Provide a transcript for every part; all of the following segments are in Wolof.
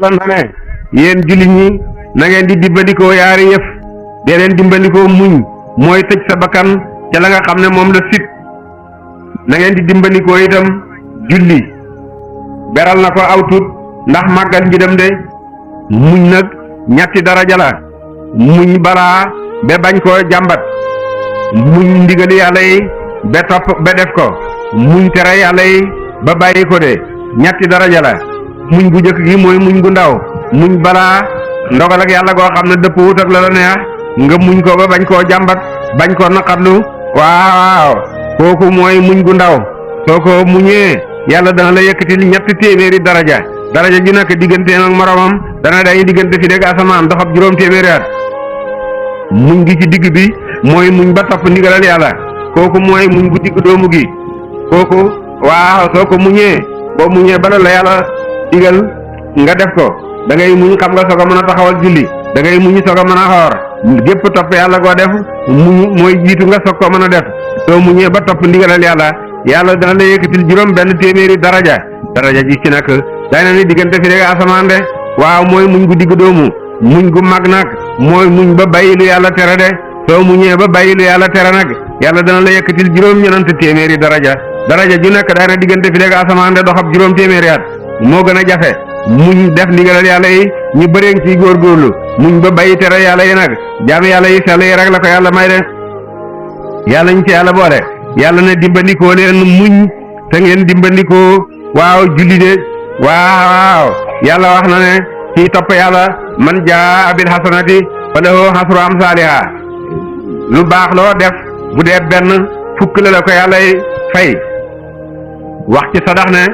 yàlla na ne yéen jullit ñi na ngeen di dimbandikoo yaari yëf dee leen dimbandikoo muñ mooy tëj sa bakkan ca la nga xam ne moom la sit na ngeen di dimbandikoo itam julli beral na ko aw tut ndax màggal mbiram de muñ nag ñetti daraja la muñ balaa ba bañ koo jàmbat muñ ndigali yàlla yi ba topp ba def ko muñ tere yàlla yi ba bàyyi ko de ñetti daraja la muñ bu njëkk gi mooy muñ gu ndaw muñ balaa ndogal ak yàlla goo xam ne dëpp wut ak la la neex nga muñ ko ba bañ koo jàmbat bañ koo naqatlu waaw kooku mooy muñ gu ndaw soo ko muñee yàlla dana la yëkkatil ñetti téeméeri daraja ju nekk digganteem ak moromam dana day diggante fi dégg asamaan doxab juróom téeméeri at muñ gi ci digg bi mooy muñ ba topp ndigalal yàlla kooku mooy muñ gu digg doomu gi kooku waaw soo ko muñee boo muñee bala la yàlla digal nga def ko da ngay muñ xam nga soog a mën a taxawal julli da ngay muñ soog a mën a xoor gépp topp yàlla koo def muñ mooy jiitu nga soog ko mën a def soo muñee ba topp ndigalal yàlla dana la yëkkatil juróom benn téeméeri daraja ji ci nag day na ni diggante fi rek asamaan de waaw mooy muñ gu digg doomu muñ gu mag nag mooy muñ ba bàyyi lu yàlla tere de soo muñee ba bàyyi lu yàlla tere nag yàlla dana la yëkkatil juróom ñenant téeméeri daraja ju nekk day na diggante fi rek asamaan de doxab juróom téeméeri at moo gën a jafe muñ def ndigalal yàlla yi ñu bëree ci góorgóorlu muñ ba bàyyi tere yàlla yi nag jaam yàlla yi sell yi rek la ko yàlla may de yàlla ñu ci yàlla boole yàlla ne dimbandikoo leen muñ te ngeen dimbandikoo waaw julli de waaw yàlla wax na ne ci topp yàlla man jaa bil hasanati falahu hasru amsaaliha lu baax loo def bu dee benn fukk la ko yàlla fay wax ci sadax ne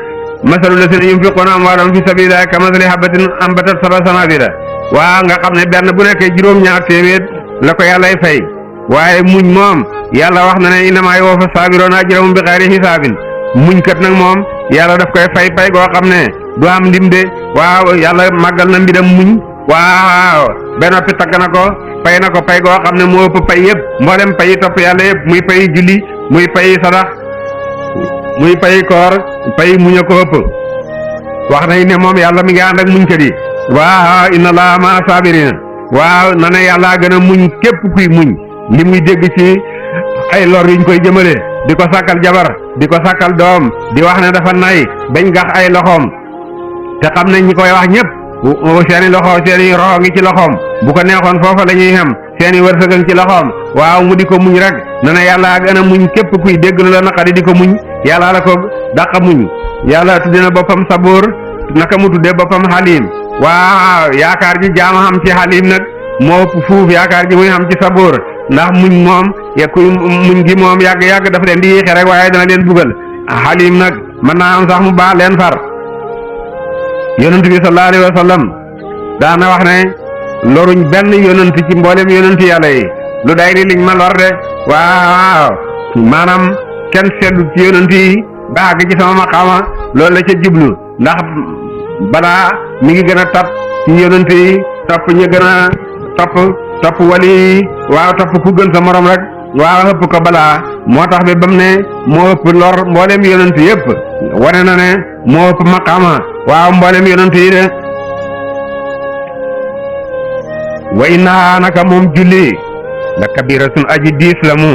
masalu lazina yunfiquuna amwaalahum fi sabilillahi kamasali habatin ambatat sab'a sanaabila waaw nga xam ne benn bu nekkee juróom-ñaar téeméer la ko yàllay fay waaye muñ moom yàlla wax na ne innamaa yuwaffa saabiruuna ajrahum bi xayri hisaabin muñ kat nag moom yàlla daf koy fay goo xam ne du am lim de waaw yàlla màggal na mbiram muñ waaw ba noppi tagg na ko pay goo xam ne moo ëpp pay yëpp mboolem pay topp yàlla yëpp muy pay julli muy pay sadax muy pay koor pay muñ a ko ëpp wax nañ ne moom yàlla mi ngi ànd ak muñkat yi waaw inna allaha maa saabiriina waaw na ne yàlla gën a muñ képp kuy muñ li muy dégg ci ay lor yuñ koy jëmale di ko sàkkal jabar di ko sàkkal doom di wax ne dafa nay bañ gax ay loxoom te xam ne ñi koy wax ñëpp seeni loxo seeni roxo ngi ci loxoom bu ko neexoon foofa la ñuy xem seeni wërsëgal ci loxoom waaw mu di ko muñ rek na ne yàlla gën a muñ képp kuy dégg lu la naqari di ko muñ yàlla la ko dàq muñ yàlla tudde na boppam sabuur naka mu tudde boppam xalim waaw yaakaar ji jaama xam ci xalim nag moo ëpp fuuf yaakaar ji muy xam ci sabuur ndax muñ moom kuy muñ gi moom yàgg dafa leen di yéexe rek waaye dana leen bugal xalim nag mën naa am sax mu baax leen far yonent bi sallallahu alayhi wa sallam daana wax ne loruñ benn yonent ci mboolem yonent yàlla yi lu day ni liñ ma lor de waaw maanaam kenn seetlu ci yonent yi ba àgg ci sama maqaama loolu la ca jublu ndax balaa mi ngi gën a tat ci yonent yi topp ñu gën a topp wali waaw topp ku gën sa morom rek waaw ëpp ko balaa moo tax bi bam ne moo ëpp lor mboolem yonent yëpp wane na ne moo ëpp maqaama waaw mboolem yonent yi de wa innahaa naka moom julli la kabiratun aji diis la mu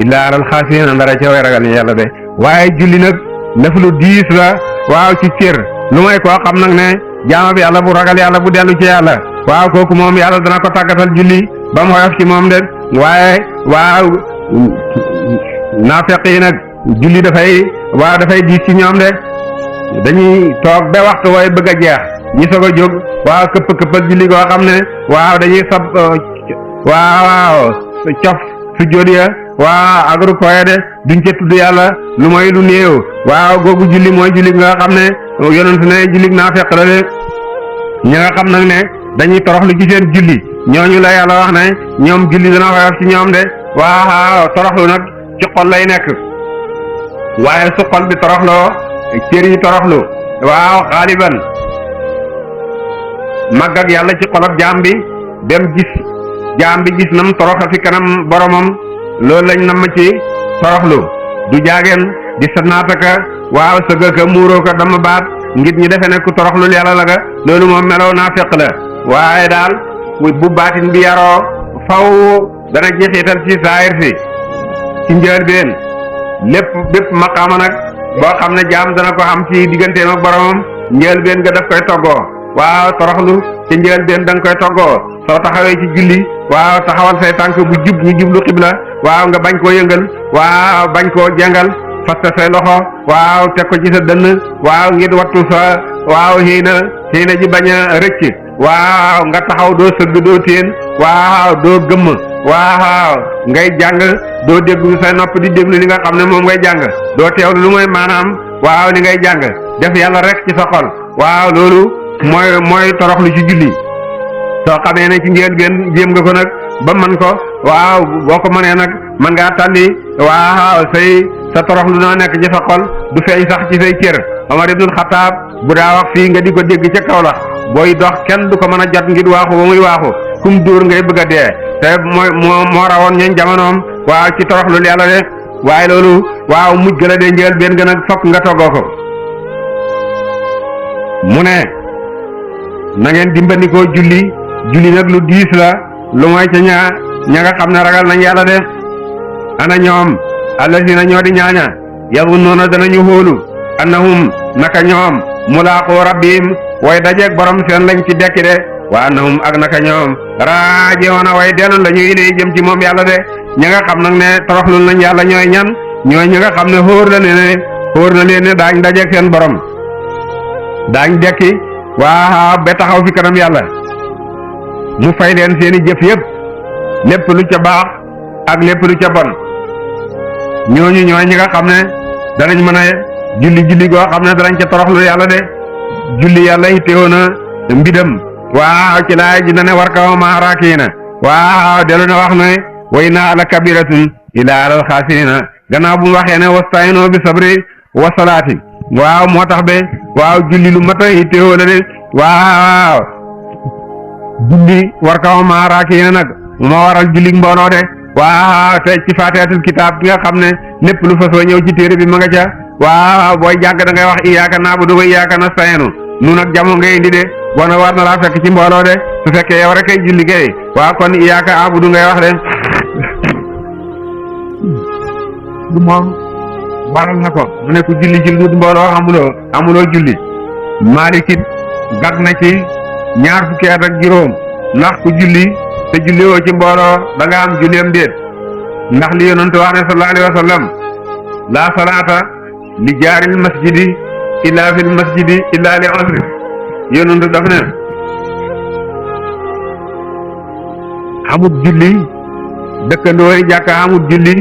illaa alal xaasiriina ndara ca way ragal yàlla de waaye julli nag lëf lu diis la waaw ci cër lu may koo xam nag ne jaama bi yàlla bu ragal yàlla bu dellu ci yàlla waaw kooku moom yàlla dana ko tàggatal julli ba mu woyof ci moom de waaye waaw naafeq yi nag julli dafay diis ci ñoom de dañuy toog ba waxtu wooy bëgg a jeex ñi soog a jóg waaw këppal julli goo xam ne waaw dañuy sab waaw cof su jóot ya waaw ak rukkoo de duñ ca tudd yàlla lu mooy lu néew waaw googu julli mooy julli nga xam ne yonent ne julli naafeq la de ñi nga xam nag ne dañuy toroxlu ci seen julli ñooñu la yàlla wax ne ñoom julli dana woyof ci ñoom de waaw toroxlu nag ci xol lay nekk waaye su xol bi toroxloo cër yi toroxlu waaw xaaliban màgg ak yàlla ci xolab jaam bi dem gis jaam bi gis nam toroxa fi kanam boromam loolu lañ nam ci toroxlu du jaageen di sa naataka waaw sëgga ka muuroo ka dama baat ngir ñu defe ne ku toroxlul yàlla la ga loolu moom meloo naafiq la waaye daal bu baatin bi yaroo faw dana jeexital ci saayir si ci njëlbéen bépp maqaama nag boo xam ne jaam dana ko am ci digganteem ak boromam njëlbéen nga daf koy toggoo waaw toroxlu ci njëlbéen da nga koy toggoo soo taxawee ci julli waaw taxawal say tànk bu jub ñu jublu xibla waaw nga bañ koo yëngal waaw bañ koo jengal faste say loxo waaw teg ko ci sa dënn waaw ngir wattu sa waaw xiina ji bañ a rëcc waaw nga taxaw doo sëgg doo téen waaw doo gëmm waaw ngay jàng doo déglu say nopp di déglu li nga xam ne moom ngay jàng doo teewlu lu mooy maanaam waaw li ngay jàng def yàlla rek ci sa xol waaw loolu mooy toroxlu ci julli soo xamee ne ci njëlbéen jéem nga ko nag ba man ko waaw boo ko mënee nag mën ngaa tàlli waaw sa toroxlu noo nekk ci sa xol du feeñ sax ci say cër Omar ibnul Xataab bu daa wax fii nga di ko dégg ca kaw la booy dox kenn du ko mën a jot ngir waaxu ba muy waaxu kum dóor ngay bëgg a dee te moo rawoon ñooñ jamonoom waaw ci toroxlu yàlla de waaye loolu waaw mujj gën a dee njëlbéen gën a fokk nga toggoo ko mu ne na ngeen dimbandikoo julli nag lu diis la lu mooy ca ña nga xam ne ragal nañ yàlla de ana ñoom allasina ñoo di ñaaña yazunnuuna danañu hóolu annahum naka ñoom mulaaqoo rabbihim way dajeeg borom seen lañ ci dekki de wa annahum ak naka ñoom raaji'uuna way dellu la ñu ilay jëm ci moom yàlla de ña nga xam nag ne toroxlul nañ yàlla ñooy ñan ñooy ñi nga xam ne hóor na leen ne daañ dajeeg seen borom daañ dekki waa ba taxaw fi kanam yàlla mu fay leen seeni jëf yëpp lépp lu ca baax ak lépp lu ca bon ñooñu ñooy ñi nga xam ne danañ mën a julli goo xam ne danañ ca toroxlu yàlla de julli yàlla itteewoon na mbidam waaw ci laay ji na ne war kaw ma raakiina waaw delu na wax ne way na ala kabiratun ila alal xaasirina gannaaw bu mu waxee ne wasta'inu bi sabri wa salaati waaw moo tax be waaw julli lu mat a itteewoo la de waaw julli war kaw ma raakiina nag moo waral julli mbooloo de waaw te ci faatihatul kitaab bi nga xam ne lépp lu fasoo ñëw ci téere bi ma nga ca waaw booy jàng da ngay wax iyyaka na'budu wa iyyaka nasta'iin nun ak jamono ngay indi de bon war na laa fekk ci mbooloo de su fekkee yow rek ay julli kay waaw kon iyyaka a'budu ngay wax de lu moom waral na ko mu ne ku julli ci lu mbooloo amuloo julli maalikit gag na ci ñaar fukki at ak juróom ndax ku julli te julli woo ci mbooloo da nga am julleem déet ndax li yonent wax ne sallallahu alayhi wa sallam laa salaata li jaaril masjidi illa fil masjidi illa li usri yonent daf ne amut julli dëkkandooy jàkka amut julli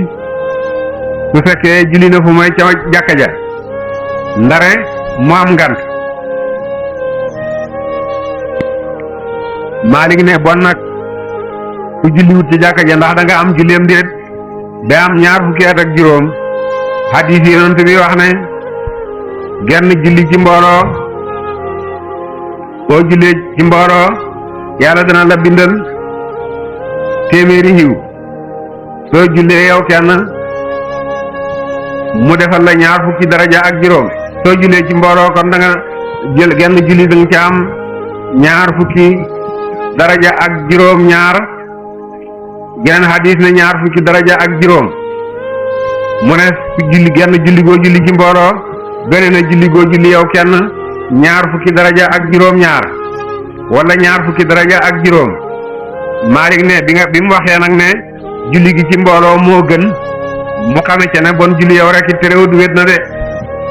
su fekkee julli na fu may ca jàkka ja ndare mu am ngant Maalik ne bon nag ku julliwut ci jàkka ja ndax da nga am julleem déet ba am ñaar fukki at ak juróom hadis yi yonent bi wax ne genn julli ci mbooloo boo jullee ci mbooloo yàlla dana la bindal téeméeri yiw soo jullee yow kenn mu defal la ñaar fukki daraja ak juróom soo jullee ci mbooloo kon da nga jël genn julli da nga ci am ñaar fukki daraja ak juróom ñaar geneen hadis ne ñaar fukki daraja ak juróom mu ne julli genn julli goo julli ci mbooloo gëne na julli goo julli yow kenn ñaar fukki daraja ak juróom ñaar wala ñaar fukki daraja ak juróom Maalik ne bi mu waxee nag ne julli gi ci mbooloo moo gën mu xame ca ne bon julli yow rek it terewut wét na de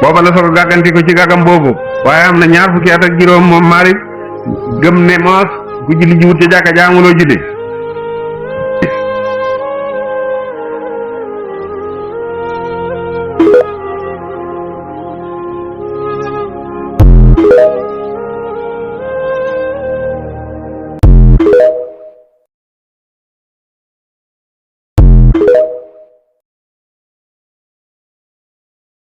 booba la soog a gàgganti ko ci gàggam boobu waaye am na ñaar fukki at ak juróom moom Maalik gëm ne moos ku julli ji wut ci jàkka jaamuloo julli